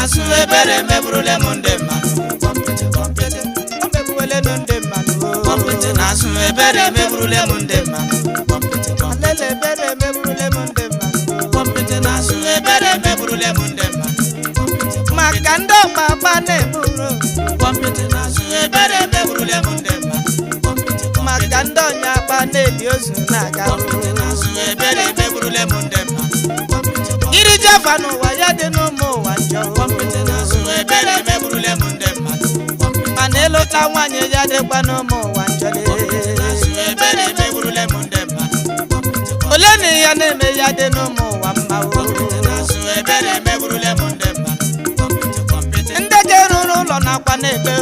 N'azụ, ebere emegburule m ndị mmadụ. Kpọmpịtị, kpọmpịtị. O megbuwelenu ndị mmadụ. Kpọmpịtị n'azụ, ebere emegburule m ndị mmadụ. Kpọmpịtị, kpọmpịtị. Alele, ebere emegburule m ndị mmadụ. Kpọmpịtị n'azụ, ebere emegburule m ndị mmadụ. Kpọmpịtị, Maka ndị ọkpakpa na-eburu. kpọmpịtị n'azụ, ebere emegburule m ndị mmadụ. Kpọmpịtị, kpọmpịtị. Maka ndị ọnya akpa na-eli ozu na-aga. Kpọmpịtị n'azụ, ebere emegburule m ndị mmadụ. Kpọmpịtị, kpọmpịtị. Iri ji afa n'ụwa ya dị n'ụmụ ụwa njọ. Kpọmpịtị n'azụ, ebere emegburule m ndị mmadụ. Kpọmpịtị. Mana ịlụta nwaanyị ya dịkwa n'ụmụ ụwa njọ. Kpọmpịtị n'azụ, ebere emegburule m ndị mmadụ. Kpọmpịtị, kpọmpịtị. Ole na ihe na-eme ya dị n'ụmụ ụwa mma o. Kpọmpịtị n'azụ, ebere emegburule m ndị mmadụ. Kpọmpịtị, kpọmpịtị. Ndị ga-eruru ụlọ nakwa na-ekpe.